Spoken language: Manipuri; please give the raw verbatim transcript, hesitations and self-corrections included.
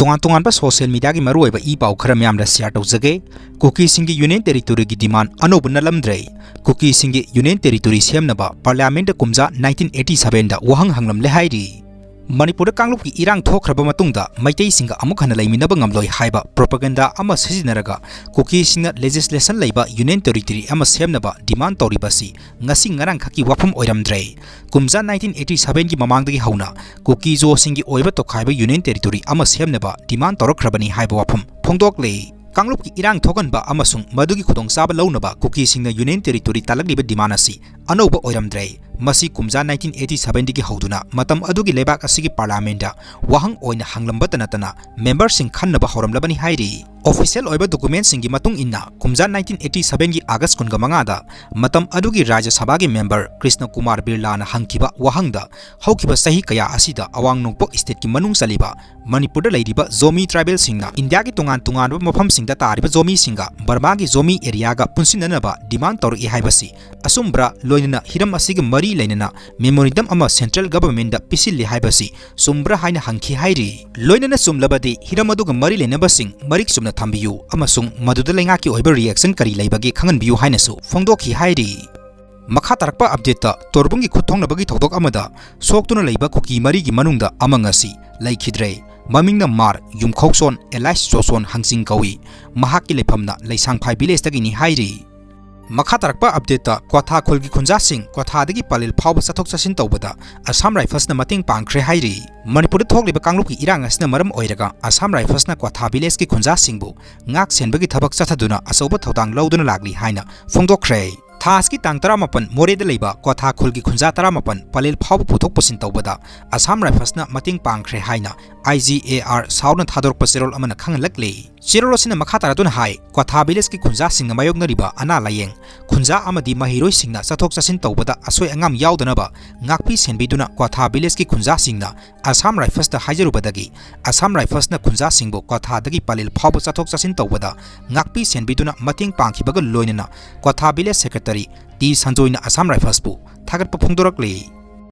ꯇꯣꯉꯥꯟ ꯇꯣꯉꯥꯟꯕ social mediaꯒꯤ ꯃꯔꯨꯑꯣꯏꯕ ꯏ ꯄꯥꯎ ꯈꯔ ꯃꯌꯥꯝꯗ share ꯇꯧꯖꯒꯦ꯫ ꯀꯨꯀꯤꯁꯤꯡꯒꯤ Union Territoryꯒꯤ demand ꯑꯅꯧꯕ ꯅꯠꯂꯝꯗ꯭ꯔꯦ꯫ ꯀꯨꯀꯤꯁꯤꯡꯒꯤ Union Territory ꯁꯦꯝꯅꯕ Parliamentꯇ ꯀꯨꯝꯖꯥ nineteen eighty sevenꯗ ꯋꯥꯍꯪ ꯍꯪꯂꯝꯂꯦ ꯍꯥꯏꯔꯤ꯫ ꯃꯅꯤꯄꯨꯔꯗ ꯀꯥꯡꯂꯨꯞꯀꯤ ꯏꯔꯥꯡ ꯊꯣꯛꯈ꯭ꯔꯕ ꯃꯇꯨꯡꯗ ꯃꯩꯇꯩꯁꯤꯡꯒ ꯑꯃꯨꯛ ꯍꯟꯅ ꯂꯩꯃꯤꯟꯅꯕ ꯉꯝꯂꯣꯏ ꯍꯥꯏꯕ propaganda ꯑꯃ ꯁꯤꯖꯤꯟꯅꯔꯒ ꯀꯨꯀꯤꯁꯤꯡꯅ legislation ꯂꯩꯕ Union Territory ꯑꯃ ꯁꯦꯝꯅꯕ demand ꯇꯧꯔꯤꯕ ꯑꯁꯤ ꯉꯁꯤ ꯉꯔꯥꯡꯈꯛꯀꯤ ꯋꯥꯐꯝ ꯑꯣꯏꯔꯝꯗ꯭ꯔꯦ꯫ ꯀꯨꯝꯖꯥ nineteen eighty sevenꯒꯤ ꯃꯃꯥꯡꯗꯒꯤ ꯍꯧꯅ ꯀꯨꯀꯤ ꯖꯣꯁꯤꯡꯒꯤ ꯑꯣꯏꯕ ꯇꯣꯈꯥꯏꯕ Union Territory ꯑꯃ ꯁꯦꯝꯅꯕ demand ꯇꯧꯔꯛꯈ꯭ꯔꯕꯅꯤ ꯍꯥꯏꯕ ꯋꯥꯐꯝ ꯐꯣꯡꯗꯣꯛꯂꯤ꯫ ꯀꯥꯡꯂꯨꯞꯀꯤ ꯏꯔꯥꯡ ꯊꯣꯛꯍꯟꯕ ꯑꯃꯁꯨꯡ ꯃꯗꯨꯒꯤ ꯈꯨꯗꯣꯡꯆꯥꯕ ꯂꯧꯅꯕ ꯀꯨꯀꯤꯁꯤꯡꯅ Union Territory ꯇꯥꯜꯂꯛꯂꯤꯕ demand ꯑꯁꯤ ꯑꯅꯧꯕ ꯑꯣꯏꯔꯝꯗ꯭ꯔꯦ꯫ ꯃꯁꯤ ꯀꯨꯝꯖꯥ nineteen eighty sevenꯗꯒꯤ ꯍꯧꯗꯨꯅ ꯃꯇꯝ ꯑꯗꯨꯒꯤ ꯂꯩꯕꯥꯛ ꯑꯁꯤꯒꯤ Parliamentꯇ ꯋꯥꯍꯪ ꯑꯣꯏꯅ ꯍꯪꯂꯝꯕꯇ ꯅꯠꯇꯅ memberꯁꯤꯡ ꯈꯟꯅꯕ ꯍꯧꯔꯝꯂꯕꯅꯤ ꯍꯥꯏꯔꯤ꯫ Official ꯑꯣꯏꯕ documentꯁꯤꯡꯒꯤ ꯃꯇꯨꯡ ꯏꯟꯅ ꯀꯨꯝꯖꯥ nineteen eighty sevenꯒꯤ August ꯀꯨꯟꯃꯉꯥꯗ ꯃꯇꯝ ꯑꯗꯨꯒꯤ ꯔꯥꯖ꯭ꯌ ꯁꯚꯥꯒꯤ member ꯀ꯭ꯔꯤꯁꯅ ꯀꯨꯃꯥꯔ ꯕꯤꯔꯂꯥꯅ ꯍꯪꯈꯤꯕ ꯋꯥꯍꯪꯗ ꯍꯧꯈꯤꯕ ꯆꯍꯤ ꯀꯌꯥ ꯑꯁꯤꯗ ꯑꯋꯥꯡ ꯅꯣꯡꯄꯣꯛ stateꯀꯤ ꯃꯅꯨꯡ ꯆꯜꯂꯤꯕ ꯃꯅꯤꯄꯨꯔꯗ ꯂꯩꯔꯤꯕ ꯖꯣꯃꯤ tribalꯁꯤꯡꯅ ꯏꯟꯗꯤꯌꯥꯒꯤ ꯇꯣꯉꯥꯟ ꯇꯣꯉꯥꯟꯕ ꯃꯐꯝꯁꯤꯡꯗ ꯇꯥꯔꯤꯕ ꯖꯣꯃꯤꯁꯤꯡꯒ ꯕꯔꯃꯥꯒꯤ ꯖꯣꯃꯤ areaꯒ ꯄꯨꯟꯁꯤꯟꯅꯅꯕ demand ꯇꯧꯔꯛꯏ ꯍꯥꯏꯕꯁꯤ ꯑꯆꯨꯝꯕ꯭ꯔꯥ? ꯂꯣꯏꯅꯅ ꯍꯤꯔꯝ ꯑꯁꯤꯒ ꯃꯔꯤ ꯂꯩꯅꯅ memorandum ꯑꯃ central governmentꯗ ꯄꯤꯁꯤꯜꯂꯤ ꯍꯥꯏꯕꯁꯤ ꯆꯨꯝꯕ꯭ꯔꯥ ꯍꯥꯏꯅ ꯍꯪꯈꯤ ꯍꯥꯏꯔꯤ꯫ ꯂꯣꯏꯅꯅ ꯆꯨꯝꯂꯕꯗꯤ ꯍꯤꯔꯝ ꯑꯗꯨꯒ ꯃꯔꯤ ꯂꯩꯅꯕꯁꯤꯡ ꯃꯔꯤꯛ ꯆꯨꯝꯅ ꯊꯝꯕꯤꯌꯨ ꯑꯃꯁꯨꯡ ꯃꯗꯨꯗ ꯂꯩꯉꯥꯛꯀꯤ ꯑꯣꯏꯕ reaction ꯀꯔꯤ ꯂꯩꯕꯒꯦ ꯈꯪꯍꯟꯕꯤꯌꯨ ꯍꯥꯏꯅꯁꯨ ꯐꯣꯡꯗꯣꯛꯈꯤ ꯍꯥꯏꯔꯤ꯫ ꯃꯈꯥ ꯇꯥꯔꯛꯄ updateꯇ ꯇꯣꯔꯕꯨꯡꯒꯤ ꯈꯨꯠ ꯊꯣꯡꯅꯕꯒꯤ ꯊꯧꯗꯣꯛ ꯑꯃꯗ ꯁꯣꯛꯇꯨꯅ ꯂꯩꯕ ꯀꯨꯀꯤ ꯃꯔꯤꯒꯤ ꯃꯅꯨꯡꯗ ꯑꯃ ꯉꯁꯤ ꯂꯩꯈꯤꯗ꯭ꯔꯦ꯫ ꯃꯃꯤꯡꯅ ꯃꯥꯔ ꯌꯨꯝꯈꯧꯆꯣꯟ alias ꯆꯣꯆꯣꯟ ꯍꯪꯆꯤꯡ ꯀꯧꯏ꯫ ꯃꯍꯥꯛꯀꯤ ꯂꯩꯐꯝꯅ ꯂꯩꯁꯥꯡꯐꯥꯏ villageꯇꯒꯤꯅꯤ ꯍꯥꯏꯔꯤ꯫ ꯃꯈꯥ ꯇꯥꯔꯛꯄ updateꯇ ꯀ꯭ꯋꯥꯊꯥ ꯈꯨꯜꯒꯤ ꯈꯨꯟꯖꯥꯁꯤꯡ ꯀ꯭ꯋꯥꯊꯥꯗꯒꯤ ꯄꯂꯦꯜ ꯐꯥꯎꯕ ꯆꯠꯊꯣꯛ ꯆꯠꯁꯤꯟ ꯇꯧꯕꯗ Assam Riflesꯅ ꯃꯇꯦꯡ ꯄꯥꯡꯈ꯭ꯔꯦ ꯍꯥꯏꯔꯤ꯫ ꯃꯅꯤꯄꯨꯔꯗ ꯊꯣꯛꯂꯤꯕ ꯀꯥꯡꯂꯨꯞꯀꯤ ꯏꯔꯥꯡ ꯑꯁꯤꯅ ꯃꯔꯝ ꯑꯣꯏꯔꯒ Assam Riflesꯅ ꯀ꯭ꯋꯥꯊꯥ villageꯀꯤ ꯈꯨꯟꯖꯥꯁꯤꯡꯕꯨ ꯉꯥꯛ ꯁꯦꯟꯕꯒꯤ ꯊꯕꯛ ꯆꯠꯊꯗꯨꯅ ꯑꯆꯧꯕ ꯊꯧꯗꯥꯡ ꯂꯧꯗꯨꯅ ꯂꯥꯛꯂꯤ ꯍꯥꯏꯅ ꯐꯣꯡꯗꯣꯛꯈ꯭ꯔꯦ꯫ ꯊꯥ ꯑꯁꯤꯒꯤ ꯇꯥꯡ ꯇꯔꯥꯃꯥꯄꯟ ꯃꯣꯔꯦꯗ ꯂꯩꯕ ꯀ꯭ꯋꯥꯊꯥ ꯈꯨꯜꯒꯤ ꯈꯨꯟꯖꯥ ꯇꯔꯥꯃꯥꯄꯟ ꯄꯂꯦꯜ ꯐꯥꯎꯕ ꯄꯨꯊꯣꯛ ꯄꯨꯁꯤꯟ ꯇꯧꯕꯗ Assam Riflesꯅ ꯃꯇꯦꯡ ꯄꯥꯡꯈ꯭ꯔꯦ ꯍꯥꯏꯅ I G A R ꯁꯥꯎꯅ ꯊꯥꯗꯣꯔꯛꯄ ꯆꯦꯔꯣꯜ ꯑꯃꯅ ꯈꯪꯍꯜꯂꯛꯂꯤ꯫ ꯆꯦꯔꯣꯜ ꯑꯁꯤꯅ ꯃꯈꯥ ꯇꯥꯔꯗꯨꯅ ꯍꯥꯏ, ꯀ꯭ꯋꯥꯊꯥ villageꯀꯤ ꯈꯨꯟꯖꯥꯁꯤꯡꯅ ꯃꯥꯌꯣꯛꯅꯔꯤꯕ ꯑꯅꯥ ꯂꯥꯌꯦꯡ, ꯈꯨꯟꯖꯥ ꯑꯃꯗꯤ ꯃꯍꯩꯔꯣꯏꯁꯤꯡꯅ ꯆꯠꯊꯣꯛ ꯆꯠꯁꯤꯟ ꯇꯧꯕꯗ ꯑꯁꯣꯏ ꯑꯉꯥꯝ ꯌꯥꯎꯗꯅꯕ ꯉꯥꯛꯄꯤ ꯁꯦꯟꯕꯤꯗꯨꯅ ꯀ꯭ꯋꯥꯊꯥ villageꯀꯤ ꯈꯨꯟꯖꯥꯁꯤꯡꯅ Assam Riflesꯇ ꯍꯥꯏꯖꯔꯨꯕꯗꯒꯤ Assam Riflesꯅ ꯈꯨꯟꯖꯥꯁꯤꯡꯕꯨ ꯀ꯭ꯋꯥꯊꯥꯗꯒꯤ ꯄꯂꯦꯜ ꯐꯥꯎꯕ ꯆꯠꯊꯣꯛ ꯆꯠꯁꯤꯟ ꯇꯧꯕꯗ ꯉꯥꯛꯄꯤ ꯁꯦꯟꯕꯤꯗꯨꯅ ꯃꯇꯦꯡ ꯄꯥꯡꯈꯤꯕꯒ ꯂꯣꯏꯅꯅ ꯀ꯭ꯋꯥꯊꯥ village secretary ꯇꯤ ꯁꯟꯖꯣꯏꯅ Assam Riflesꯄꯨ ꯊꯥꯒꯠꯄ ꯐꯣꯡꯗꯣꯔꯛꯂꯤ꯫